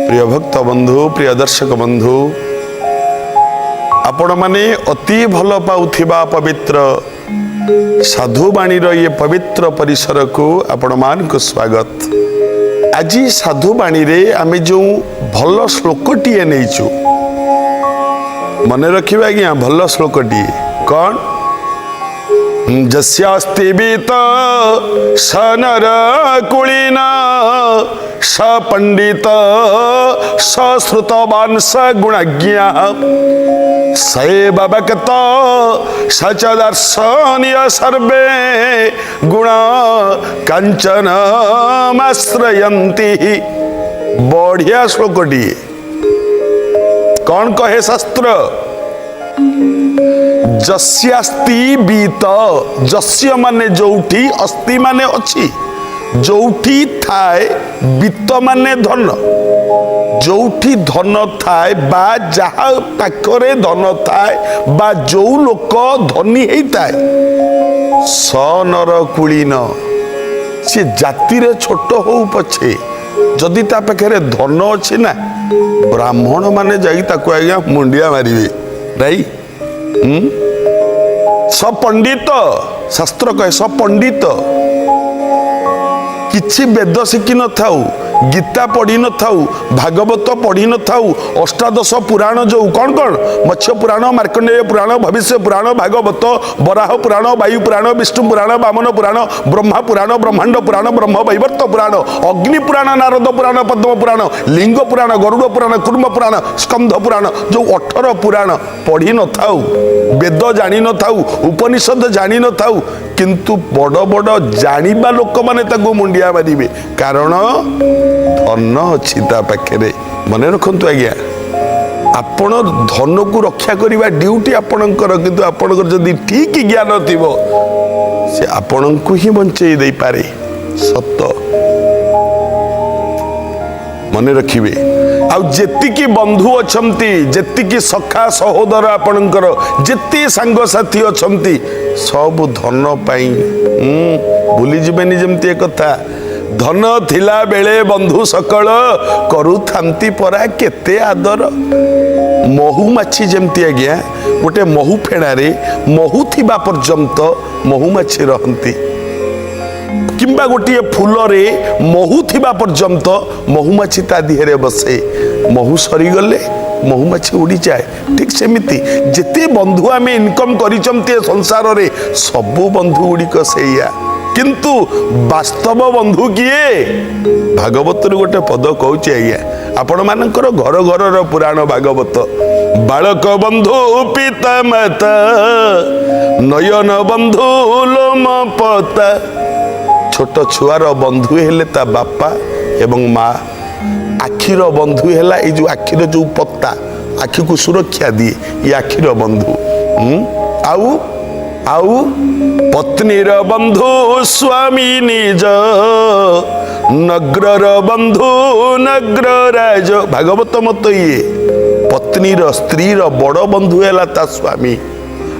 ପ୍ରିୟ ଭକ୍ତ ବନ୍ଧୁ, ପ୍ରିୟ ଦର୍ଶକ ବନ୍ଧୁ, ଆପଣମାନେ ଅତି ଭଲ ପାଉଥିବା ପବିତ୍ର ସାଧୁବାଣୀର ଇଏ ପବିତ୍ର ପରିସରକୁ ଆପଣମାନଙ୍କୁ ସ୍ୱାଗତ। ଆଜି ସାଧୁବାଣୀରେ ଆମେ ଯେଉଁ ଭଲ ଶ୍ଲୋକଟିଏ ନେଇଛୁ, ମନେ ରଖିବେ ଆଜ୍ଞା, ଭଲ ଶ୍ଲୋକଟିଏ କ'ଣ? ଯସ୍ୟାସ୍ତି ବିତ୍ତ ସ ନର କୁଳୀନ, ସ ପଣ୍ଡିତ ସ ଶ୍ରୁତବାନ ସ ଗୁଣଜ୍ଞ, ସ ଏବ ବକ୍ତା ସ ଚ ଦର୍ଶନୀୟ, ସର୍ବେ ଗୁଣ କାଞ୍ଚନମାଶ୍ରୟନ୍ତି। ବଢିଆ ଶ୍ଲୋକଟିଏ। କ'ଣ କହେ ଶାସ୍ତ୍ର? ଯସ୍ୟାସ୍ତି ବିତ୍ତ। ଯସ୍ୟ ମାନେ ଯୋଉଠି, ଅସ୍ତି ମାନେ ଅଛି, ଯୋଉଠି ଥାଏ, ବିତ୍ତ ମାନେ ଧନ, ଯୋଉଠି ଧନ ଥାଏ ବା ଯାହା ପାଖରେ ଧନ ଥାଏ ବା ଯୋଉ ଲୋକ ଧନୀ ହେଇଥାଏ, ସ ନର କୁଳୀନ, ସେ ଜାତିରେ ଛୋଟ ହଉ ପଛେ, ଯଦି ତା ପାଖରେ ଧନ ଅଛି ନା, ବ୍ରାହ୍ମଣ ମାନେ ଯାଇ ତାକୁ ଆଜ୍ଞା ମୁଣ୍ଡିଆ ମାରିବେ। ରାଇ ସ ପଣ୍ଡିତ, ଶାସ୍ତ୍ର କହେ ସ ପଣ୍ଡିତ। କିଛି ବେଦ ଶିଖି ନଥାଉ, ଗୀତା ପଢି ନଥାଉ, ଭାଗବତ ପଢି ନଥାଉ, ଅଷ୍ଟାଦଶ ପୁରାଣ ଯୋଉ କ'ଣ କ'ଣ, ମତ୍ସ୍ୟ ପୁରାଣ, ମାର୍କଣ୍ଡେୟ ପୁରାଣ, ଭବିଷ୍ୟ ପୁରାଣ, ଭାଗବତ, ବରାହ ପୁରାଣ, ବାୟୁ ପୁରାଣ, ବିଷ୍ଣୁ ପୁରାଣ, ବାମନ ପୁରାଣ, ବ୍ରହ୍ମା ପୁରାଣ, ବ୍ରହ୍ମାଣ୍ଡ ପୁରାଣ, ବ୍ରହ୍ମ ବୈବର୍ତ୍ତ ପୁରାଣ, ଅଗ୍ନି ପୁରାଣ, ନାରଦ ପୁରାଣ, ପଦ୍ମ ପୁରାଣ, ଲିଙ୍ଗ ପୁରାଣ, ଗରୁଡ଼ ପୁରାଣ, କୁର୍ମ ପୁରାଣ, ସ୍କନ୍ଧ ପୁରାଣ, ଯୋଉ 18 ପୁରାଣ ପଢି ନଥାଉ, ବେଦ ଜାଣିନଥାଉ, ଉପନିଷଦ ଜାଣିନଥାଉ, କିନ୍ତୁ ବଡ଼ ବଡ଼ ଜାଣିବା ଲୋକମାନେ ତାକୁ ମୁଣ୍ଡିଆ ମାରିବେ, କାରଣ ଧନ ଅଛି ତା ପାଖରେ। ମନେ ରଖନ୍ତୁ ଆଜ୍ଞା, ଆପଣ ଧନକୁ ରକ୍ଷା କରିବା ଡ୍ୟୁଟି ଆପଣଙ୍କର, କିନ୍ତୁ ଆପଣଙ୍କର ଯଦି ଠିକ ଜ୍ଞାନ ଥିବ, ସେ ଆପଣଙ୍କୁ ହିଁ ବଞ୍ଚେଇ ଦେଇପାରେ। ସତ ମନେ ରଖିବେ। ଆଉ ଯେତିକି ବନ୍ଧୁ ଅଛନ୍ତି, ଯେତିକି ସଖା ସହୋଦର ଆପଣଙ୍କର, ଯେତିକି ସାଙ୍ଗସାଥି ଅଛନ୍ତି, ସବୁ ଧନ ପାଇଁ ଭୁଲିଯିବେନି ଯେମିତି ଏ କଥା। ଧନ ଥିଲା ବେଳେ ବନ୍ଧୁ ସକଳ କରୁଥାନ୍ତି ପରା କେତେ ଆଦର। ମହୁମାଛି ଯେମିତି ଆଜ୍ଞା, ଗୋଟେ ମହୁ ଫେଣାରେ ମହୁ ଥିବା ପର୍ଯ୍ୟନ୍ତ ମହୁମାଛି ରହନ୍ତି, କିମ୍ବା ଗୋଟିଏ ଫୁଲରେ ମହୁ ଥିବା ପର୍ଯ୍ୟନ୍ତ ମହୁମାଛି ତା ଦେହରେ ବସେ, ମହୁ ସରିଗଲେ ମହୁମାଛି ଉଡ଼ିଯାଏ। ଠିକ୍ ସେମିତି ଯେତେ ବନ୍ଧୁ ଆମେ ଇନକମ୍ କରିଛନ୍ତି ଏ ସଂସାରରେ, ସବୁ ବନ୍ଧୁ ଗୁଡ଼ିକ ସେଇଆ, କିନ୍ତୁ ବାସ୍ତବ ବନ୍ଧୁ କିଏ? ଭାଗବତରୁ ଗୋଟେ ପଦ କହୁଛି ଆଜ୍ଞା, ଆପଣମାନଙ୍କର ଘର ଘରର ପୁରାଣ ଭାଗବତ। ବାଳକ ବନ୍ଧୁ ପିତା ମାତା, ନୟନ ବନ୍ଧୁ ଲୋମ ପତା। ଛୋଟ ଛୁଆର ବନ୍ଧୁ ହେଲେ ତା ବାପା ଏବଂ ମା। ଆଖିର ବନ୍ଧୁ ହେଲା ଏଇ ଯୋଉ ଆଖିର ଯୋଉ ପତା, ଆଖିକୁ ସୁରକ୍ଷା ଦିଏ, ଏ ଆଖିର ବନ୍ଧୁ। ଆଉ ଆଉ ପତ୍ନୀର ବନ୍ଧୁ ସ୍ୱାମୀ ନିଜ, ନଗ୍ରର ବନ୍ଧୁ ନଗ୍ର ରାଜ। ଭାଗବତ ମତ ଇଏ। ପତ୍ନୀର, ସ୍ତ୍ରୀର ବଡ଼ ବନ୍ଧୁ ହେଲା ତା ସ୍ୱାମୀ,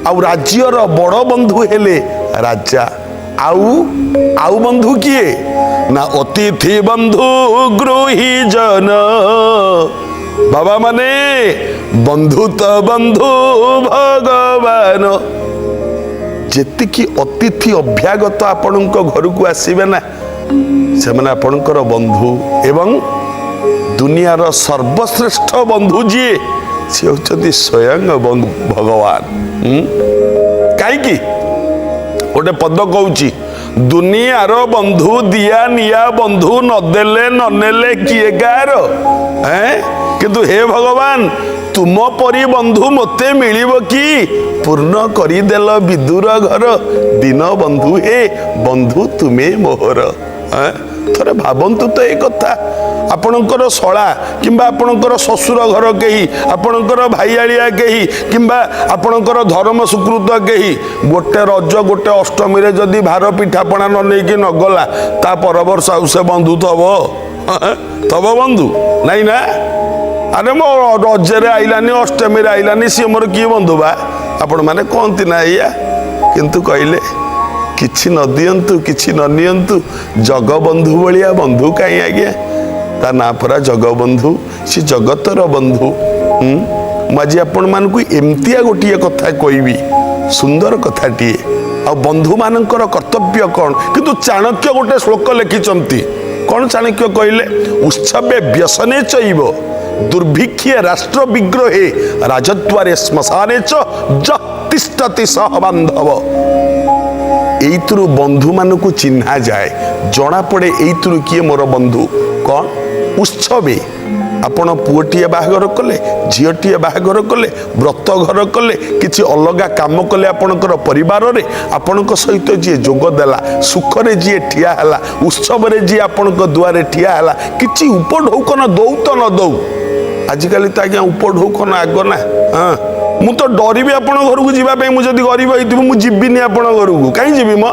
ଆଉ ରାଜ୍ୟର ବଡ଼ ବନ୍ଧୁ ହେଲେ ରାଜା। ଆଉ ଆଉ ବନ୍ଧୁ କିଏ ନା ଅତିଥି ବନ୍ଧୁ ଗୃହୀ ଜନ। ବାବା ମାନେ ବନ୍ଧୁ ତ ବନ୍ଧୁ ଭଗବାନ। ଯେତିକି ଅତିଥି ଅଭ୍ୟାଗତ ଆପଣଙ୍କ ଘରକୁ ଆସିବେ ନା, ସେମାନେ ଆପଣଙ୍କର ବନ୍ଧୁ। ଏବଂ ଦୁନିଆର ସର୍ବଶ୍ରେଷ୍ଠ ବନ୍ଧୁ ଯିଏ, ସିଏ ହେଉଛନ୍ତି ସ୍ୱୟଂ ଭଗବାନ। କାହିଁକି ଗୋଟେ ପଦ କହୁଛି, ଦୁନିଆର ବନ୍ଧୁ ଦିଆ ନିଆ ବନ୍ଧୁ, ନଦେଲେ ନନେଲେ କିଏ କାହାର, ଏଁ? କିନ୍ତୁ ହେ ଭଗବାନ, ତୁମ ପରି ବନ୍ଧୁ ମୋତେ ମିଳିବ କି? ପୂର୍ଣ୍ଣ କରିଦେଲ ବିଦୁର ଘର, ଦୀନ ବନ୍ଧୁ ହେ ବନ୍ଧୁ ତୁମେ ମୋହର। ଏଁ? ଥରେ ଭାବନ୍ତୁ ତ ଏ କଥା। ଆପଣଙ୍କର ଶଳା କିମ୍ବା ଆପଣଙ୍କର ଶ୍ୱଶୁର ଘର କେହି, ଆପଣଙ୍କର ଭାଇଆଳିଆ କେହି, କିମ୍ବା ଆପଣଙ୍କର ଧର୍ମ ସୁକୃତ କେହି, ଗୋଟେ ରଜ ଗୋଟେ ଅଷ୍ଟମୀରେ ଯଦି ଭାର ପିଠାପଣା ନ ନେଇକି ନଗଲା, ତା ପରବର୍ଷ ଆଉ ସେ ବନ୍ଧୁ ଥବ ଥବ ବନ୍ଧୁ ନାଇଁ ନା? ଆରେ ମୋ ରଜରେ ଆଇଲାନି, ଅଷ୍ଟମୀରେ ଆଇଲାନି, ସିଏ ମୋର କିଏ ବନ୍ଧୁ ବା? ଆପଣମାନେ କହନ୍ତି ନା ଏଇଆ? କିନ୍ତୁ କହିଲେ କିଛି ନ ଦିଅନ୍ତୁ, କିଛି ନ ନିଅନ୍ତୁ, ଜଗବନ୍ଧୁ ଭଳିଆ ବନ୍ଧୁ କାହିଁ ଆଜ୍ଞା? ତା ନାଁ ପରା ଜଗବନ୍ଧୁ, ସେ ଜଗତର ବନ୍ଧୁ। ମୁଁ ଆଜି ଆପଣମାନଙ୍କୁ ଏମିତିଆ ଗୋଟିଏ କଥା କହିବି, ସୁନ୍ଦର କଥାଟିଏ। ଆଉ ବନ୍ଧୁମାନଙ୍କର କର୍ତ୍ତବ୍ୟ କ'ଣ? କିନ୍ତୁ ଚାଣକ୍ୟ ଗୋଟେ ଶ୍ଲୋକ ଲେଖିଛନ୍ତି। କ'ଣ ଚାଣକ୍ୟ କହିଲେ? ଉତ୍ସବେ ବ୍ୟସନେ ଚୈବ ଦୁର୍ଭିକ୍ଷେ ରାଷ୍ଟ୍ର ବିଗ୍ରହେ ରାଜଦ୍ୱାରେ ଶ୍ମଶାନେ ଚ ଯଃ ତିଷ୍ଠତି ସହ ବାନ୍ଧବ। ଏଇଥିରୁ ବନ୍ଧୁମାନଙ୍କୁ ଚିହ୍ନା ଯାଏ, ଜଣାପଡ଼େ ଏଇଥିରୁ କିଏ ମୋର ବନ୍ଧୁ। କ'ଣ ଉତ୍ସବେ? ଆପଣ ପୁଅଟିଏ ବାହାଘର କଲେ, ଝିଅଟିଏ ବାହାଘର କଲେ, ବ୍ରତ ଘର କଲେ, କିଛି ଅଲଗା କାମ କଲେ, ଆପଣଙ୍କର ପରିବାରରେ ଆପଣଙ୍କ ସହିତ ଯିଏ ଯୋଗ ଦେଲା, ସୁଖରେ ଯିଏ ଠିଆ ହେଲା, ଉତ୍ସବରେ ଯିଏ ଆପଣଙ୍କ ଦୁଆରେ ଠିଆ ହେଲା, କିଛି ଉପଢୌକନ ଦଉ ତ ନ ଦଉ। ଆଜିକାଲି ତ ଆଜ୍ଞା ଉପଢୌକନ ଆଗ ନା। ହଁ, ମୁଁ ତ ଡରିବି ଆପଣଙ୍କ ଘରକୁ ଯିବା ପାଇଁ। ମୁଁ ଯଦି ଗରିବ ହେଇଥିବି, ମୁଁ ଯିବିନି ଆପଣଙ୍କ ଘରକୁ। କାହିଁ ଯିବି ମ?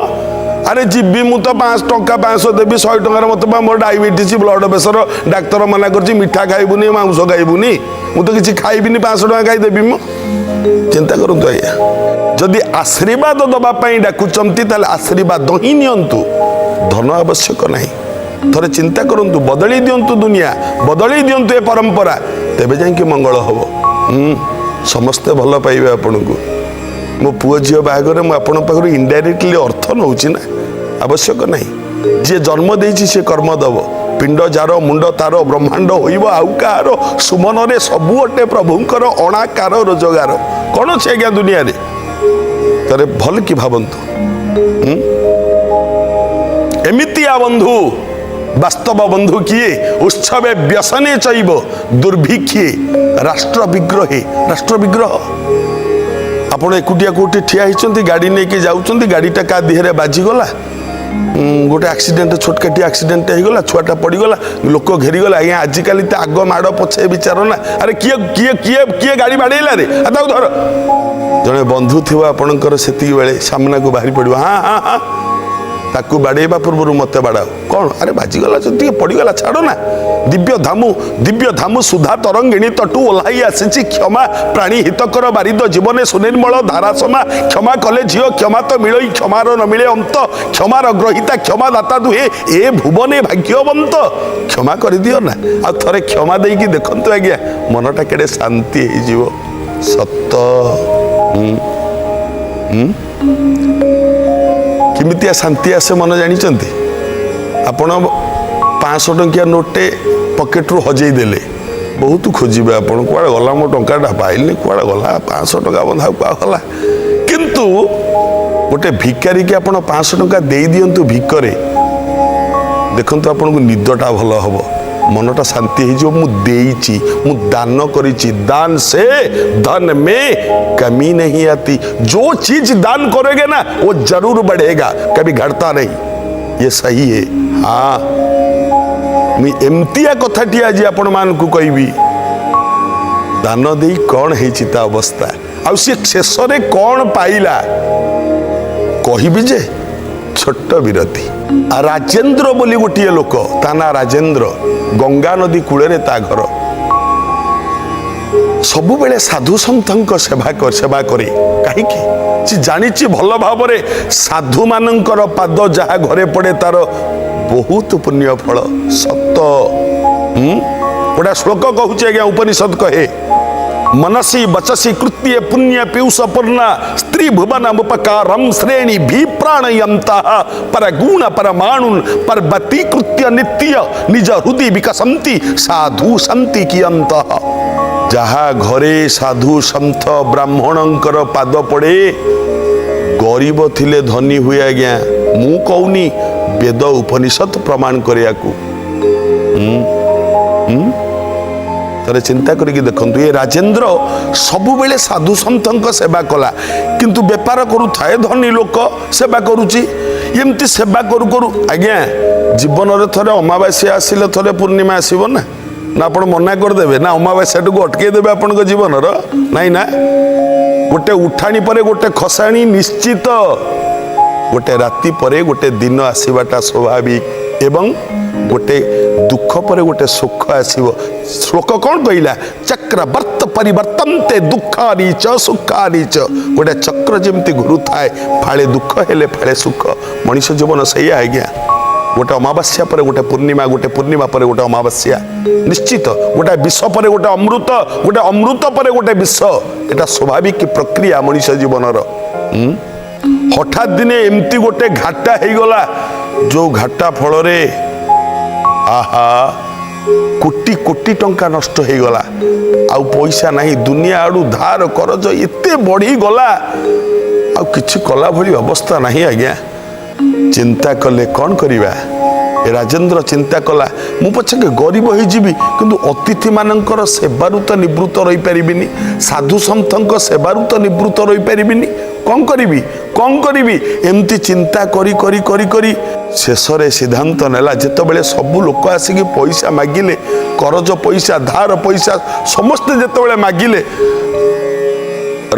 ଆରେ ଯିବି ମୁଁ ତ 500 ଟଙ୍କା, 500 ଦେବି, 100 ଟଙ୍କାରେ ମୋତେ ବା ମୋର ଡାଇବେଟିସ୍, ବ୍ଲଡ଼ ପ୍ରେସର, ଡାକ୍ତର ମନା କରିଛି ମିଠା ଖାଇବୁନି, ମାଂସ ଖାଇବୁନି। ମୁଁ ତ କିଛି ଖାଇବିନି, 500 ଟଙ୍କା ଖାଇଦେବି ମୁଁ? ଚିନ୍ତା କରନ୍ତୁ ଆଜ୍ଞା। ଯଦି ଆଶୀର୍ବାଦ ଦେବା ପାଇଁ ଡାକୁଛନ୍ତି, ତାହେଲେ ଆଶୀର୍ବାଦ ହିଁ ନିଅନ୍ତୁ, ଧନ ଆବଶ୍ୟକ ନାହିଁ। ଥରେ ଚିନ୍ତା କରନ୍ତୁ, ବଦଳେଇ ଦିଅନ୍ତୁ ଦୁନିଆ, ବଦଳେଇ ଦିଅନ୍ତୁ ଏ ପରମ୍ପରା, ତେବେ ଯାଇକି ମଙ୍ଗଳ ହବ। ସମସ୍ତେ ଭଲ ପାଇବେ ଆପଣଙ୍କୁ। ମୋ ପୁଅ ଝିଅ ବାହାଘରରେ ମୁଁ ଆପଣଙ୍କ ପାଖରୁ ଇନଡାଇରେକ୍ଟଲି ଅର୍ଥ ନେଉଛି ନା? ଆବଶ୍ୟକ ନାହିଁ। ଯିଏ ଜନ୍ମ ଦେଇଛି, ସିଏ କର୍ମ ଦବ। ପିଣ୍ଡ ଯାର, ମୁଣ୍ଡ ତାର, ବ୍ରହ୍ମାଣ୍ଡ ହୋଇବ ଆଉ କାହାର? ସୁମନରେ ସବୁ ଅଟେ ପ୍ରଭୁଙ୍କର ଅଣାକାର ରୋଜଗାର। କ'ଣ ଅଛି ଆଜ୍ଞା ଦୁନିଆରେ? ଥରେ ଭଲ କି ଭାବନ୍ତୁ। ଏମିତିଆ ବନ୍ଧୁ, ବାସ୍ତବ ବନ୍ଧୁ କିଏ? ଉତ୍ସବେ ବ୍ୟସନେ ଚୈବ ଦୁର୍ଭିକ୍ଷେ ରାଷ୍ଟ୍ର ବିଗ୍ରହେ। ରାଷ୍ଟ୍ର ବିଗ୍ରହ, ଆପଣ ଏକୁଟିଆ କୋଉଠି ଠିଆ ହେଇଛନ୍ତି, ଗାଡ଼ି ନେଇକି ଯାଉଛନ୍ତି, ଗାଡ଼ିଟା କାହା ଦେହରେ ବାଜିଗଲା, ଗୋଟେ ଆକ୍ସିଡେଣ୍ଟ, ଛୋଟକାଟିଆ ଆକ୍ସିଡେଣ୍ଟ ହେଇଗଲା, ଛୁଆଟା ପଡ଼ିଗଲା, ଲୋକ ଘେରିଗଲା। ଆଜ୍ଞା, ଆଜିକାଲି ତ ଆଗ ମାଡ଼ ପଛେ ବିଚାର ନା। ଆରେ କିଏ କିଏ କିଏ କିଏ ଗାଡ଼ି ବାଡ଼େଇଲା ରେ, ଆଉ ତାକୁ ଧର। ଜଣେ ବନ୍ଧୁ ଥିବ ଆପଣଙ୍କର, ସେତିକି ବେଳେ ସାମ୍ନାକୁ ବାହାରି ପଡ଼ିବ, ହଁ ହଁ ହଁ, ତାକୁ ବାଡ଼େଇବା ପୂର୍ବରୁ ମୋତେ ବାଡ଼ାଅ। କ'ଣ? ଆରେ ବାଜିଗଲା ଯଦି ଟିକେ ପଡ଼ିଗଲା, ଛାଡ଼ ନା। ଦିବ୍ୟ ଧାମୁ, ଦିବ୍ୟ ଧାମୁ ସୁଧା ତରଙ୍ଗିଣୀ ତଟୁ ଓହ୍ଲାଇ ଆସିଛି କ୍ଷମା, ପ୍ରାଣୀ ହିତକର ବାରିଦ ଜୀବନେ ସୁନିର୍ମଳ ଧାରା ସମା। କ୍ଷମା କଲେ ଝିଅ କ୍ଷମା ତ ମିଳଇ, କ୍ଷମାର ନ ମିଳେ ଅନ୍ତ। କ୍ଷମାର ଗ୍ରହିତା କ୍ଷମାଦାତା ଦୁହେଁ ଏ ଭୁବନେ ଭାଗ୍ୟବନ୍ତ। କ୍ଷମା କରିଦିଅ ନା। ଆଉ ଥରେ କ୍ଷମା ଦେଇକି ଦେଖନ୍ତୁ ଆଜ୍ଞା, ମନଟା କେଡ଼େ ଶାନ୍ତି ହେଇଯିବ। ସତ। ହୁଁ କେମିତିଆ ଶାନ୍ତି ଆସେ ମନ ଜାଣିଛନ୍ତି? ଆପଣ 500 ଟଙ୍କିଆ ନୋଟଟେ ପକେଟରୁ ହଜେଇ ଦେଲେ, ବହୁତ ଖୋଜିବେ ଆପଣ, କୁଆଡ଼େ ଗଲା ମୋ ଟଙ୍କାଟା, ପାଇଲିନି, କୁଆଡ଼େ ଗଲା 500 ଟଙ୍କା ବନ୍ଧା, କୁଆଡ଼େ ଗଲା? କିନ୍ତୁ ଗୋଟେ ଭିକାରୀକି ଆପଣ 500 ଟଙ୍କା ଦେଇଦିଅନ୍ତୁ ଭିକରେ, ଦେଖନ୍ତୁ ଆପଣଙ୍କୁ ନିଦଟା ଭଲ ହବ, ମନଟା ଶାନ୍ତି ହେଇଯିବ। ମୁଁ ଦେଇଛି, ମୁଁ ଦାନ କରିଛି। दान से धन में कमी नहीं आती। जो चीज दान करोगे ना, वो जरूर बढ़ेगा, कभी घटता नहीं। ये सही है। हाँ, ମୁଁ ଏମିତିଆ କଥାଟି ଆଜି ଆପଣମାନଙ୍କୁ କହିବି। ଦାନ ଦେଇ କ'ଣ ହେଇଛି ତା ଅବସ୍ଥା, ଆଉ ସିଏ ଶେଷରେ କ'ଣ ପାଇଲା, କହିବି ଯେ ଛୋଟ ବିରତି। ଆଉ ରାଜେନ୍ଦ୍ର ବୋଲି ଗୋଟିଏ ଲୋକ, ତା ନାଁ ରାଜେନ୍ଦ୍ର, ଗଙ୍ଗା ନଦୀ କୂଳରେ ତା ଘର। ସବୁବେଳେ ସାଧୁ ସନ୍ଥଙ୍କ ସେବା କରେ। କାହିଁକି? ସେ ଜାଣିଛି ଭଲ ଭାବରେ, ସାଧୁମାନଙ୍କର ପାଦ ଯାହା ଘରେ ପଡ଼େ, ତାର ବହୁତ ପୁଣ୍ୟ ଫଳ। ସତ। ଗୋଟେ ଶ୍ଲୋକ କହୁଛି ଆଜ୍ଞା, ଉପନିଷଦ କହେ, मनसि वचसि कृत्ये पुण्य पीयूष पूर्णा स्त्री भुवन उपकारम श्रेणी भी प्राणयन्तः परगुण परमाणुन पर्वती कृत्य नित्य निज हृदि विकसन्ति साधु सन्ति कियन्तः। ଯାହା ଘରେ ସାଧୁ ସନ୍ଥ ବ୍ରାହ୍ମଣଙ୍କର ପାଦ ପଡ଼େ, ଗରିବ ଥିଲେ ଧନୀ ହୁଏ। ଆଜ୍ଞା, ମୁଁ କହୁନି, ବେଦ ଉପନିଷଦ ପ୍ରମାଣ କରିବାକୁ। ଥରେ ଚିନ୍ତା କରିକି ଦେଖନ୍ତୁ। ଏ ରାଜେନ୍ଦ୍ର ସବୁବେଳେ ସାଧୁ ସନ୍ଥଙ୍କ ସେବା କଲା, କିନ୍ତୁ ବେପାର କରୁଥାଏ, ଧନୀ ଲୋକ, ସେବା କରୁଛି। ଏମିତି ସେବା କରୁ କରୁ ଆଜ୍ଞା, ଜୀବନରେ ଥରେ ଅମାବାସ୍ୟା ଆସିଲେ ଥରେ ପୂର୍ଣ୍ଣିମା ଆସିବ ନା? ନା ଆପଣ ମନା କରିଦେବେ, ନା ଅମାବାସ୍ୟାଟାକୁ ଅଟକେଇ ଦେବେ ଆପଣଙ୍କ ଜୀବନର? ନାଇଁ ନା? ଗୋଟେ ଉଠାଣି ପରେ ଗୋଟେ ଖସାଣି ନିଶ୍ଚିତ, ଗୋଟେ ରାତି ପରେ ଗୋଟେ ଦିନ ଆସିବାଟା ସ୍ୱାଭାବିକ ଏବଂ ଗୋଟେ ଦୁଃଖ ପରେ ଗୋଟେ ସୁଖ ଆସିବ। ଶ୍ଲୋକ କ'ଣ କହିଲା? ଚକ୍ରବର୍ତ୍ତ ପରିବର୍ତ୍ତନ୍ତେ ଦୁଃଖାନି ଚ ସୁଖାନି ଚ। ଗୋଟେ ଚକ୍ର ଯେମିତି ଘୁରୁଥାଏ, ଫାଳେ ଦୁଃଖ ହେଲେ ଫାଳେ ସୁଖ। ମଣିଷ ଜୀବନ ସେଇଆ ଆଜ୍ଞା। ଗୋଟେ ଅମାବାସ୍ୟା ପରେ ଗୋଟେ ପୂର୍ଣ୍ଣିମା, ଗୋଟେ ପୂର୍ଣ୍ଣିମା ପରେ ଗୋଟେ ଅମାବାସ୍ୟା। ନିଶ୍ଚିତ ଗୋଟେ ବିଷ ପରେ ଗୋଟେ ଅମୃତ, ଗୋଟେ ଅମୃତ ପରେ ଗୋଟେ ବିଷ। ଏଟା ସ୍ୱାଭାବିକ ପ୍ରକ୍ରିୟା ମଣିଷ ଜୀବନର। ହଠାତ୍ ଦିନେ ଏମିତି ଗୋଟେ ଘାଟା ହେଇଗଲା, ଯୋଉ ଘାଟା ଫଳରେ ଆହା କୋଟି କୋଟି ଟଙ୍କା ନଷ୍ଟ ହେଇଗଲା। ଆଉ ପଇସା ନାହିଁ, ଦୁନିଆ ଆଡ଼ୁ ଧାର କରଜ ଏତେ ବଢ଼ିଗଲା, ଆଉ କିଛି କଲା ଭଳି ଅବସ୍ଥା ନାହିଁ ଆଜ୍ଞା। ଚିନ୍ତା କଲେ କ'ଣ କରିବା? ଏ ରାଜେନ୍ଦ୍ର ଚିନ୍ତା କଲା, ମୁଁ ପଛକେ ଗରିବ ହେଇଯିବି, କିନ୍ତୁ ଅତିଥିମାନଙ୍କର ସେବାରୁ ତ ନିବୃତ୍ତ ରହିପାରିବିନି, ସାଧୁ ସନ୍ଥଙ୍କ ସେବାରୁ ତ ନିବୃତ୍ତ ରହିପାରିବିନି। କ'ଣ କରିବି, କ'ଣ କରିବି? ଏମିତି ଚିନ୍ତା କରି କରି କରି କରି ଶେଷରେ ସିଦ୍ଧାନ୍ତ ନେଲା, ଯେତେବେଳେ ସବୁ ଲୋକ ଆସିକି ପଇସା ମାଗିଲେ, କରଜ ପଇସା, ଧାର ପଇସା ସମସ୍ତେ ଯେତେବେଳେ ମାଗିଲେ,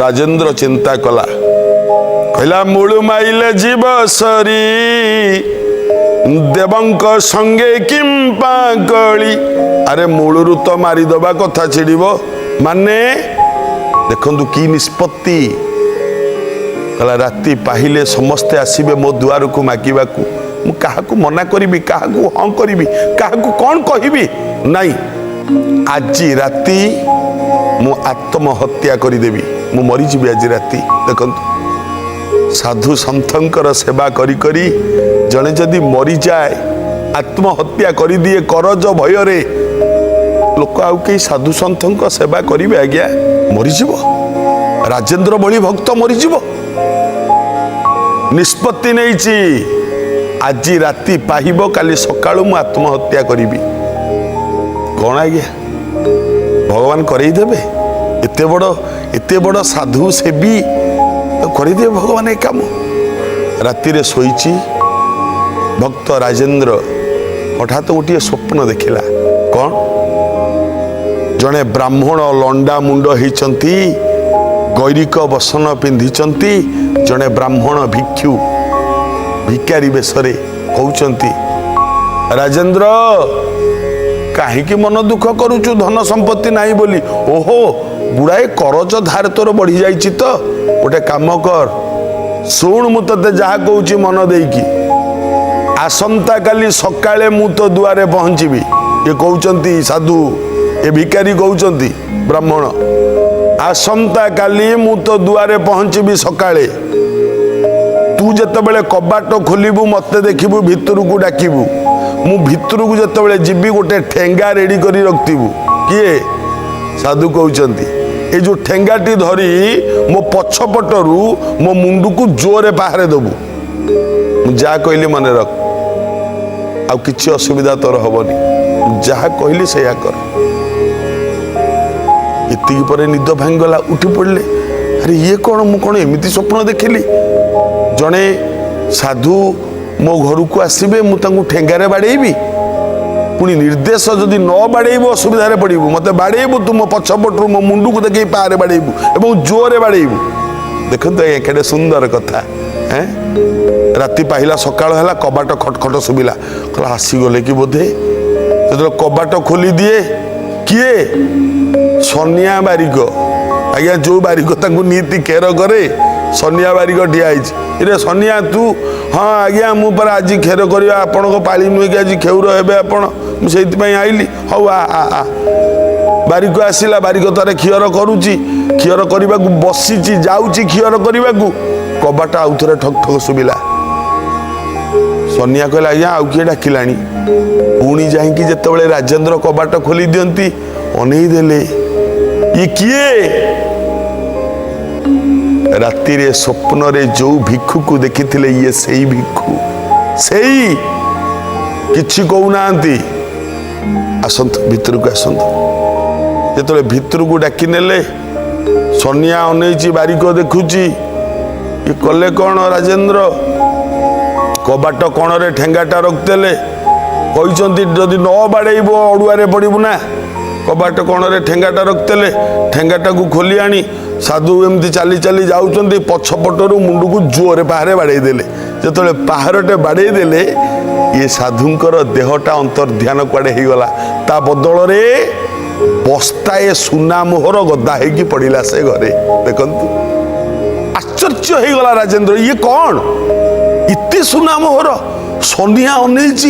ରାଜେନ୍ଦ୍ର ଚିନ୍ତା କଲା, କହିଲା ମୂଳୁ ମାଇଲେ ଯିବ ସରି, ଦେବଙ୍କ ସଙ୍ଗେ କିମ୍ପା କଳି। ଆରେ ମୂଳରୁ ତ ମାରିଦବା କଥା ଛିଡ଼ିବ। ମାନେ ଦେଖନ୍ତୁ କି ନିଷ୍ପତ୍ତି। କହିଲା ରାତି ପାହିଲେ ସମସ୍ତେ ଆସିବେ ମୋ ଦୁଆରକୁ ମାଗିବାକୁ, ମୁଁ କାହାକୁ ମନା କରିବି, କାହାକୁ ହଁ କରିବି, କାହାକୁ କ'ଣ କହିବି? ନାଇଁ, ଆଜି ରାତି ମୁଁ ଆତ୍ମହତ୍ୟା କରିଦେବି, ମୁଁ ମରିଯିବି ଆଜି ରାତି। ଦେଖନ୍ତୁ, ସାଧୁ ସନ୍ଥଙ୍କର ସେବା କରି କରି ଜଣେ ଯଦି ମରିଯାଏ, ଆତ୍ମହତ୍ୟା କରିଦିଏ କରଜ ଭୟରେ, ଲୋକ ଆଉ କେହି ସାଧୁ ସନ୍ଥଙ୍କ ସେବା କରିବେ ଆଜ୍ଞା? ମରିଯିବ, ରାଜେନ୍ଦ୍ର ଭଳି ଭକ୍ତ ମରିଯିବ। ନିଷ୍ପତ୍ତି ନେଇଛି, ଆଜି ରାତି ପାହିବ, କାଲି ସକାଳୁ ମୁଁ ଆତ୍ମହତ୍ୟା କରିବି। କ'ଣ ଆଜ୍ଞା, ଭଗବାନ କରେଇଦେବେ? ଏତେ ବଡ଼ ସାଧୁ ସେବୀ କରିଦେବେ ଭଗବାନ ଏ କାମ? ରାତିରେ ଶୋଇଛି ଭକ୍ତ ରାଜେନ୍ଦ୍ର, ହଠାତ୍ ଗୋଟିଏ ସ୍ୱପ୍ନ ଦେଖିଲା। କ'ଣ? ଜଣେ ବ୍ରାହ୍ମଣ ଲଣ୍ଡା ମୁଣ୍ଡ ହେଇଛନ୍ତି, ଗୈରିକ ବସନ ପିନ୍ଧିଛନ୍ତି, ଜଣେ ବ୍ରାହ୍ମଣ ଭିକ୍ଷୁ ଭିକାରୀ ବେଶରେ କହୁଛନ୍ତି, ରାଜେନ୍ଦ୍ର, କାହିଁକି ମନ ଦୁଃଖ କରୁଛୁ ଧନ ସମ୍ପତ୍ତି ନାହିଁ ବୋଲି? ଓହୋ, ଗୁଡ଼ାଏ କରଜ ଧାର ତୋର ବଢ଼ିଯାଇଛି ତ? ଗୋଟେ କାମ କର, ଶୁଣ, ମୁଁ ତତେ ଯାହା କହୁଛି ମନ ଦେଇକି। ଆସନ୍ତାକାଲି ସକାଳେ ମୁଁ ତୋ ଦୁଆରେ ପହଞ୍ଚିବି। ଏ କହୁଛନ୍ତି ସାଧୁ, ଏ ଭିକାରୀ କହୁଛନ୍ତି ବ୍ରାହ୍ମଣ, ଆସନ୍ତାକାଲି ମୁଁ ତୋ ଦୁଆରେ ପହଞ୍ଚିବି ସକାଳେ। ତୁ ଯେତେବେଳେ କବାଟ ଖୋଲିବୁ, ମତେ ଦେଖିବୁ, ଭିତରକୁ ଡାକିବୁ। ମୁଁ ଭିତରକୁ ଯେତେବେଳେ ଯିବି, ଗୋଟେ ଠେଙ୍ଗା ରେଡ଼ି କରି ରଖିଥିବୁ। କିଏ? ସାଧୁ କହୁଛନ୍ତି, ଏଇ ଯୋଉ ଠେଙ୍ଗାଟି ଧରି ମୋ ପଛପଟରୁ ମୋ ମୁଣ୍ଡକୁ ଜୋରେ ପାହାରେ ଦେବୁ। ମୁଁ ଯାହା କହିଲି ମନେ ରଖ, ଆଉ କିଛି ଅସୁବିଧା ତୋର ହବନି। ମୁଁ ଯାହା କହିଲି ସେଇଆ କର। ଏତିକି ପରେ ନିଦ ଭାଙ୍ଗିଗଲା, ଉଠି ପଡ଼ିଲେ। ଆରେ ଇଏ କ'ଣ? ମୁଁ କ'ଣ ଏମିତି ସ୍ୱପ୍ନ ଦେଖିଲି? ଜଣେ ସାଧୁ ମୋ ଘରକୁ ଆସିବେ, ମୁଁ ତାଙ୍କୁ ଠେଙ୍ଗାରେ ବାଡ଼େଇବି। ପୁଣି ନିର୍ଦ୍ଦେଶ, ଯଦି ନ ବାଡ଼େଇବୁ ଅସୁବିଧାରେ ପଡ଼ିବୁ। ମୋତେ ବାଡ଼େଇବୁ ତୁ, ମୋ ପଛପଟରୁ ମୋ ମୁଣ୍ଡକୁ ଦେଖେଇ ପାହାରେ ବାଡ଼େଇବୁ ଏବଂ ଜୋରରେ ବାଡ଼େଇବୁ। ଦେଖନ୍ତୁ ଆଜ୍ଞା, କେଡ଼େ ସୁନ୍ଦର କଥା। ହେଁ, ରାତି ପାହିଲା, ସକାଳ ହେଲା, କବାଟ ଖଟ ଖଟ ଶୁଭିଲା। କହିଲା ଆସିଗଲେ କି ବୋଧେ। ଯେତେବେଳେ କବାଟ ଖୋଲି ଦିଏ, କିଏ? ସନିଆ ବାରିକ ଆଜ୍ଞା, ଯୋଉ ବାରିକ ତାଙ୍କୁ ନିତି ଖେର କରେ, ସନିଆ ବାରିକ ଠିଆ ହେଇଛି। ଏରେ ସନିଆ, ତୁ? ହଁ ଆଜ୍ଞା, ମୁଁ ପରା ଆଜି ଖେର କରିବା ଆପଣଙ୍କ ପାଳି ନୁହେଁ କି? ଆଜି ଖେଉର ହେବେ ଆପଣ, ମୁଁ ସେଇଥିପାଇଁ ଆଇଲି। ହଉ ଆ ଆ ଆ। ବାରିକ ଆସିଲା, ବାରିକ ତାର ଖିଅର କରୁଛି, ଖିଅର କରିବାକୁ ବସିଛି, ଯାଉଛି ଖିଅର କରିବାକୁ, କବାଟ ଆଉ ଥରେ ଠକ୍ ଠକ୍ ଶୁଭିଲା। ସନିଆ କହିଲା, ଆଜ୍ଞା ଆଉ କିଏ ଡାକିଲାଣି। ପୁଣି ଯାଇକି ଯେତେବେଳେ ରାଜେନ୍ଦ୍ର କବାଟ ଖୋଲି ଦିଅନ୍ତି, ଅନେଇ ଦେଲେ, ଇଏ କିଏ? ରାତିରେ ସ୍ୱପ୍ନରେ ଯୋଉ ଭିକ୍ଷୁକୁ ଦେଖିଥିଲେ, ଇଏ ସେଇ ଭିକ୍ଷୁ। ସେଇ କିଛି କହୁନାହାନ୍ତି, ଆସନ୍ତୁ, ଭିତରକୁ ଆସନ୍ତୁ। ଯେତେବେଳେ ଭିତରକୁ ଡାକି ନେଲେ, ସନିଆ ଅନେଇଛି, ବାରିକ ଦେଖୁଛି। ଇଏ କଲେ କ'ଣ ରାଜେନ୍ଦ୍ର? କବାଟ କଣରେ ଠେଙ୍ଗାଟା ରଖିଦେଲେ। କହିଛନ୍ତି ଯଦି ନ ବାଡ଼େଇବ ଅଡ଼ୁଆରେ ପଡ଼ିବୁ ନା। କବାଟ କଣରେ ଠେଙ୍ଗାଟା ରଖିଦେଲେ। ଠେଙ୍ଗାଟାକୁ ଖୋଲି ଆଣି ସାଧୁ ଏମିତି ଚାଲି ଚାଲି ଯାଉଛନ୍ତି, ପଛପଟରୁ ମୁଣ୍ଡକୁ ଜୋରରେ ପାହାରେ ବାଡ଼େଇ ଦେଲେ। ଯେତେବେଳେ ପାହାରଟେ ବାଡ଼େଇ ଦେଲେ, ଇଏ ସାଧୁଙ୍କର ଦେହଟା ଅନ୍ତର୍ଧ୍ୟାନ କୁଆଡ଼େ ହେଇଗଲା। ତା ବଦଳରେ ବସ୍ତାଏ ସୁନା ମୋହର ଗଦା ହେଇକି ପଡ଼ିଲା ସେ ଘରେ। ଦେଖନ୍ତୁ, ଆଶ୍ଚର୍ଯ୍ୟ ହେଇଗଲା ରାଜେନ୍ଦ୍ର, ଇଏ କ'ଣ ଏତେ ସୁନା ମୋହର? ସନିଆ ଅନେଇଛି,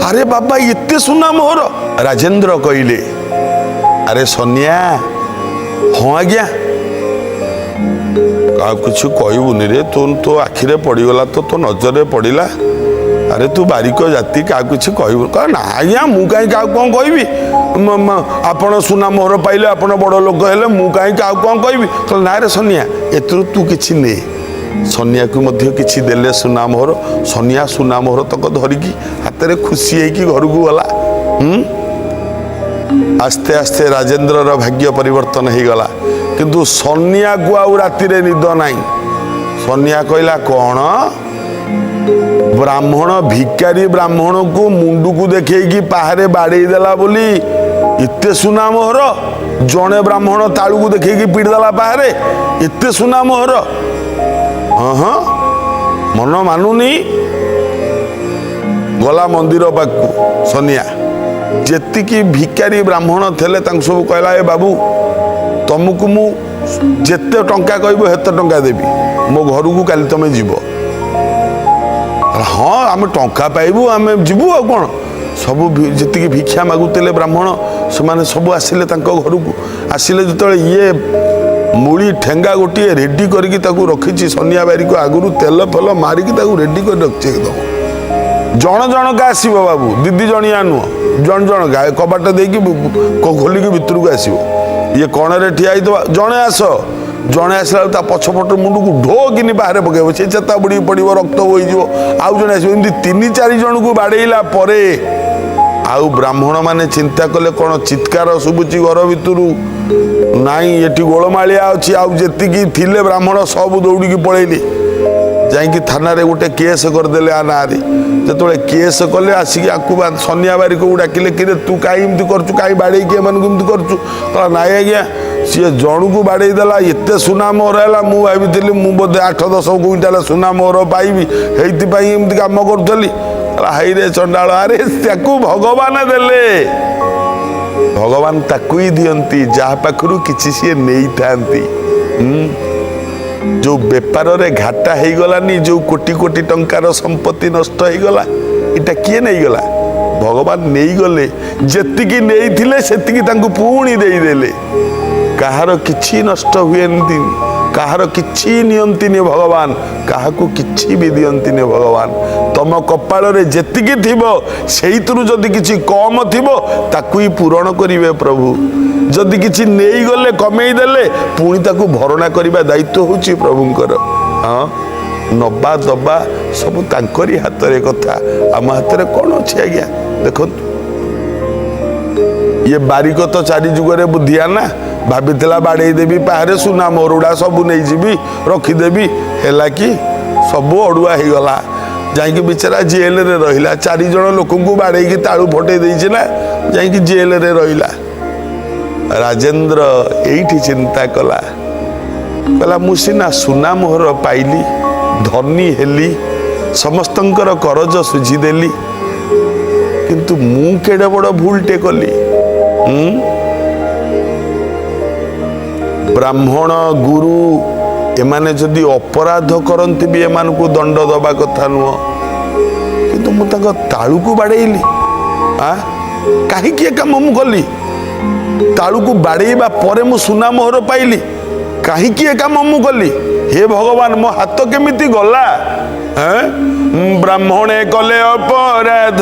ଆରେ ବାବା, ଏତେ ସୁନା ମୋହର। ରାଜେନ୍ଦ୍ର କହିଲେ, ଆରେ ସନିଆ। ହଁ ଆଜ୍ଞା। କାହାକୁ କିଛି କହିବୁନି ରେ, ତୁ ତୋ ଆଖିରେ ପଡ଼ିଗଲା ତ, ତୋ ନଜରରେ ପଡ଼ିଲା। ଆରେ ତୁ ବାରିକ ଜାତି, କାହାକୁ କିଛି କହିବୁ? ନା ଆଜ୍ଞା, ମୁଁ କାହିଁ କାହାକୁ କ'ଣ କହିବି? ଆପଣ ସୁନା ମୋହର ପାଇଲେ, ଆପଣ ବଡ଼ ଲୋକ ହେଲେ, ମୁଁ କାହିଁ କାହାକୁ କ'ଣ କହିବି? କହିଲେ, ନା ରେ ସନିଆ, ଏଥିରୁ ତୁ କିଛି ନେ। ସନିଆକୁ ମଧ୍ୟ କିଛି ଦେଲେ ସୁନା ମୋହର। ସନିଆ ସୁନା ମୋହର ତକ ଧରିକି ହାତରେ ଖୁସି ହେଇକି ଘରକୁ ଗଲା। ଆସ୍ତେ ଆସ୍ତେ ରାଜେନ୍ଦ୍ରର ଭାଗ୍ୟ ପରିବର୍ତ୍ତନ ହେଇଗଲା, କିନ୍ତୁ ସନିଆକୁ ଆଉ ରାତିରେ ନିଦ ନାହିଁ। ସନିଆ କହିଲା, କ'ଣ ବ୍ରାହ୍ମଣ, ଭିକାରୀ ବ୍ରାହ୍ମଣକୁ ମୁଣ୍ଡକୁ ଦେଖେଇକି ପାହାରେ ବାଡ଼େଇ ଦେଲା ବୋଲି ଏତେ ସୁନା ମୋହର? ଜଣେ ବ୍ରାହ୍ମଣ ତାଳୁକୁ ଦେଖେଇକି ପିଟି ଦେଲା ପାହାରେ, ଏତେ ସୁନା ମୋହର? ହଁ ହଁ, ମନ ମାନୁନି। ଗଲା ମନ୍ଦିର ପାଖକୁ ସନିଆ। ଯେତିକି ଭିକାରୀ ବ୍ରାହ୍ମଣ ଥିଲେ, ତାଙ୍କୁ ସବୁ କହିଲା, ଏ ବାବୁ, ତମକୁ ମୁଁ ଯେତେ ଟଙ୍କା କହିବ ସେତେ ଟଙ୍କା ଦେବି, ମୋ ଘରକୁ କାଲି ତମେ ଯିବ। ହଁ, ଆମେ ଟଙ୍କା ପାଇବୁ, ଆମେ ଯିବୁ, ଆଉ କ'ଣ? ସବୁ ଯେତିକି ଭିକ୍ଷା ମାଗୁଥିଲେ ବ୍ରାହ୍ମଣ, ସେମାନେ ସବୁ ଆସିଲେ ତାଙ୍କ ଘରକୁ। ଆସିଲେ ଯେତେବେଳେ, ଇଏ ମୁଳି ଠେଙ୍ଗା ଗୋଟିଏ ରେଡି କରିକି ତାକୁ ରଖିଛି। ସନିଆ ବାରିକୁ ଆଗରୁ ତେଲ ଫେଲ ମାରିକି ତାକୁ ରେଡି କରି ରଖିଛି ଏକଦମ। ଜଣ ଜଣକା ଆସିବ ବାବୁ, ଦିଦି ଜଣିଆ ନୁହଁ, ଜଣ ଜଣକା କବାଟ ଦେଇକି ଖୋଲିକି ଭିତରକୁ ଆସିବ। ଇଏ କଣରେ ଠିଆ ହେଇଥିବ। ଜଣେ ଆସ, ଜଣେ ଆସିଲା ବେଳକୁ ତା ପଛପଟ ମୁଣ୍ଡକୁ ଢୋ କିନି ବାହାରେ ପକେଇବ, ସେ ଚେତା ବୁଡ଼ିକି ପଡ଼ିବ, ରକ୍ତ ବୋହିଯିବ। ଆଉ ଜଣେ ଆସିବ। ଏମିତି ତିନି ଚାରି ଜଣକୁ ବାଡ଼େଇଲା ପରେ ଆଉ ବ୍ରାହ୍ମଣମାନେ ଚିନ୍ତା କଲେ, କ'ଣ ଚିତ୍କାର ଶୁଭୁଛି ଘର ଭିତରୁ? ନାଇଁ, ଏଠି ଗୋଳମାଳିଆ ଅଛି। ଆଉ ଯେତିକି ଥିଲେ ବ୍ରାହ୍ମଣ ସବୁ ଦୌଡ଼ିକି ପଳେଇଲେ, ଯାଇକି ଥାନାରେ ଗୋଟେ କେସ୍ କରିଦେଲେ ଆ ନାଁରେ। ଯେତେବେଳେ କେସ୍ କଲେ, ଆସିକି ଆକୁ ସନିଆ ବାରିକକୁ ଡାକିଲେ, କିରେ, ତୁ କାହିଁ ଏମିତି କରୁଛୁ? କାହିଁ ବାଡ଼େଇକି ଏମାନଙ୍କୁ ଏମିତି କରୁଛୁ? କହିଲା, ନାଇଁ ଆଜ୍ଞା, ସିଏ ଜଣକୁ ବାଡ଼େଇ ଦେଲା, ଏତେ ସୁନା ମୋହର ହେଲା। ମୁଁ ଭାବିଥିଲି ମୁଁ ବୋଧେ 8-10 କୁଇଣ୍ଟାଲ ସୁନା ମୋହର ପାଇବି, ହେଇଥିପାଇଁ ଏମିତି କାମ କରୁଥିଲି। କହିଲା, ହାଇରେ ଚଣ୍ଡାଳ, ଆରେ ତାକୁ ଭଗବାନ ଦେଲେ। ଭଗବାନ ତାକୁ ହିଁ ଦିଅନ୍ତି ଯାହା ପାଖରୁ କିଛି ସିଏ ନେଇଥାନ୍ତି। ଯୋଉ ବେପାରରେ ଘାଟା ହେଇଗଲାନି, ଯୋଉ କୋଟି କୋଟି ଟଙ୍କାର ସମ୍ପତ୍ତି ନଷ୍ଟ ହେଇଗଲା, ଏଇଟା କିଏ ନେଇଗଲା? ଭଗବାନ ନେଇଗଲେ। ଯେତିକି ନେଇଥିଲେ ସେତିକି ତାଙ୍କୁ ପୁଣି ଦେଇଦେଲେ। କାହାର କିଛି ନଷ୍ଟ ହୁଏନି, କାହାର କିଛି ନିଅନ୍ତିନି ଭଗବାନ, କାହାକୁ କିଛି ବି ଦିଅନ୍ତିନି ଭଗବାନ। ତମ କପାଳରେ ଯେତିକି ଥିବ, ସେଇଥିରୁ ଯଦି କିଛି କମ ଥିବ, ତାକୁ ହିଁ ପୂରଣ କରିବେ ପ୍ରଭୁ। ଯଦି କିଛି ନେଇଗଲେ, କମେଇ ଦେଲେ, ପୁଣି ତାକୁ ଭରଣା କରିବା ଦାୟିତ୍ୱ ହେଉଛି ପ୍ରଭୁଙ୍କର। ହଁ, ନବା ଦବା ସବୁ ତାଙ୍କରି ହାତରେ କଥା, ଆମ ହାତରେ କ'ଣ ଅଛି ଆଜ୍ଞା? ଦେଖନ୍ତୁ, ଇଏ ବାରିକ ତ ଚାରି ଯୁଗରେ ବୁଦ୍ଧିଆ ନା, ଭାବିଥିଲା ବାଡ଼େଇ ଦେବି ପାହାରେ, ସୁନା ମରୁଡ଼ା ସବୁ ନେଇଯିବି, ରଖିଦେବି। ହେଲା କି? ସବୁ ଅଡ଼ୁଆ ହେଇଗଲା। ଯାଇକି ବିଚାରା ଜେଲରେ ରହିଲା। ଚାରି ଜଣ ଲୋକଙ୍କୁ ବାଡ଼େଇକି ତାଳୁ ଫଟେଇ ଦେଇଛି ନା, ଯାଇକି ଜେଲରେ ରହିଲା। ରାଜେନ୍ଦ୍ର ଏଇଠି ଚିନ୍ତା କଲା, କହିଲା, ମୁଁ ସିନା ସୁନା ମୋହର ପାଇଲି, ଧନୀ ହେଲି, ସମସ୍ତଙ୍କର କରଜ ସୁଝିଦେଲି, କିନ୍ତୁ ମୁଁ କେଡ଼େ ବଡ଼ ଭୁଲଟେ କଲି। ବ୍ରାହ୍ମଣ, ଗୁରୁ ଏମାନେ ଯଦି ଅପରାଧ କରନ୍ତି ବି ଏମାନଙ୍କୁ ଦଣ୍ଡ ଦବା କଥା ନୁହଁ, କିନ୍ତୁ ମୁଁ ତାଙ୍କ ତାଳୁକୁ ବାଡ଼େଇଲି। ଆ କାହିଁକି ଏ କାମ ମୁଁ କଲି? ତାଳୁକୁ ବାଡ଼େଇବା ପରେ ମୁଁ ସୁନା ମୋହର ପାଇଲି, କାହିଁକି ଏ କାମ ମୁଁ କଲି? ହେ ଭଗବାନ, ମୋ ହାତ କେମିତି ଗଲା? ଏଁ? ବ୍ରାହ୍ମଣେ କଲେ ଅପରାଧ,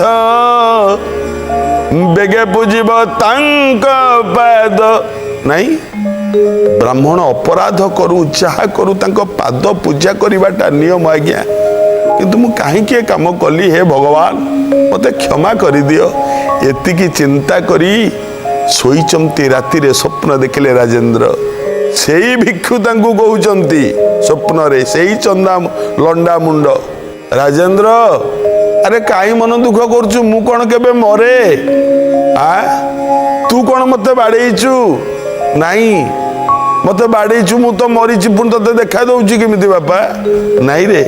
ବେଗେ ପୂଜିବ ତାଙ୍କ ପାଦ। ନାଇଁ, ବ୍ରାହ୍ମଣ ଅପରାଧ କରୁ, ଯାହା କରୁ, ତାଙ୍କ ପାଦ ପୂଜା କରିବାଟା ନିୟମ ଆଜ୍ଞା। କିନ୍ତୁ ମୁଁ କାହିଁକି ଏ କାମ କଲି? ହେ ଭଗବାନ, ମୋତେ କ୍ଷମା କରିଦିଅ। ଏତିକି ଚିନ୍ତା କରି ଶୋଇଛନ୍ତି। ରାତିରେ ସ୍ୱପ୍ନ ଦେଖିଲେ ରାଜେନ୍ଦ୍ର। ସେଇ ଭିକ୍ଷୁ ତାଙ୍କୁ କହୁଛନ୍ତି ସ୍ୱପ୍ନରେ, ସେଇ ଚନ୍ଦା ଲଣ୍ଡା ମୁଣ୍ଡ, ରାଜେନ୍ଦ୍ର, ଆରେ କାହିଁ ମନ ଦୁଃଖ କରୁଛୁ? ମୁଁ କ'ଣ କେବେ ମରେ? ଆ ତୁ କ'ଣ ମତେ ବାଡ଼େଇଛୁ? ନାଇଁ, ମତେ ବାଡ଼େଇଛୁ, ମୁଁ ତ ମରିଛି, ପୁଣି ତତେ ଦେଖା ଦଉଛି କେମିତି ବାପା? ନାଇଁ ରେ,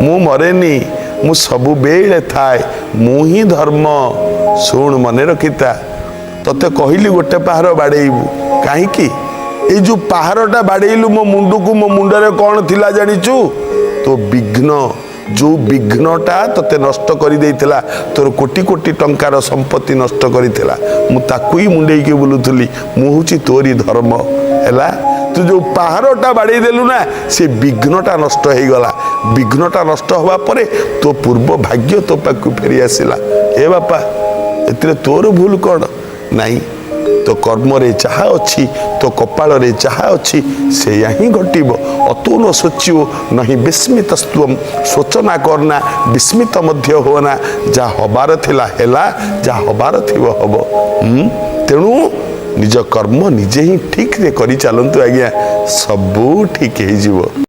ମୁଁ ମରେନି, ମୁଁ ସବୁବେଳେ ଥାଏ, ମୁଁ ହିଁ ଧର୍ମ। ଶୁଣ, ମନେ ରଖିଥା, ତତେ କହିଲି ଗୋଟେ ପାହାର ବାଡ଼େଇବୁ, କାହିଁକି? ଏଇ ଯୋଉ ପାହାରଟା ବାଡ଼େଇଲୁ ମୋ ମୁଣ୍ଡକୁ, ମୋ ମୁଣ୍ଡରେ କ'ଣ ଥିଲା ଜାଣିଛୁ? ତୋ ବିଘ୍ନ, ଯେଉଁ ବିଘ୍ନଟା ତୋତେ ନଷ୍ଟ କରିଦେଇଥିଲା, ତୋର କୋଟି କୋଟି ଟଙ୍କାର ସମ୍ପତ୍ତି ନଷ୍ଟ କରିଥିଲା, ମୁଁ ତାକୁ ହିଁ ମୁଣ୍ଡେଇକି ବୁଲୁଥିଲି। ମୁଁ ହେଉଛି ତୋରି ଧର୍ମ। ହେଲା, ତୁ ଯେଉଁ ପାହାରଟା ବାଡ଼େଇ ଦେଲୁ ନା, ସେ ବିଘ୍ନଟା ନଷ୍ଟ ହେଇଗଲା। ବିଘ୍ନଟା ନଷ୍ଟ ହେବା ପରେ ତୋ ପୂର୍ବ ଭାଗ୍ୟ ତୋ ପାଖକୁ ଫେରି ଆସିଲା। ଏ ବାପା, ଏଥିରେ ତୋର ଭୁଲ କ'ଣ? ନାହିଁ, ତୋ କର୍ମରେ ଯାହା ଅଛି, ତୋ କପାଳରେ ଯାହା ଅଛି, ସେଇଆ ହିଁ ଘଟିବ। ଅତୋ ନ ଶୋଚ୍ୟୋ ନହିଁ ବିସ୍ମିତସ୍ତ୍ୱମ୍। ଶୋଚନା କରନା, ବିସ୍ମିତ ମଧ୍ୟ ହୁଅନା। ଯାହା ହବାର ଥିଲା ହେଲା, ଯାହା ହବାର ଥିବ ହବ। ତେଣୁ ନିଜ କର୍ମ ନିଜେ ହିଁ ଠିକରେ କରି ଚାଲନ୍ତୁ ଆଜ୍ଞା, ସବୁ ଠିକ ହେଇଯିବ।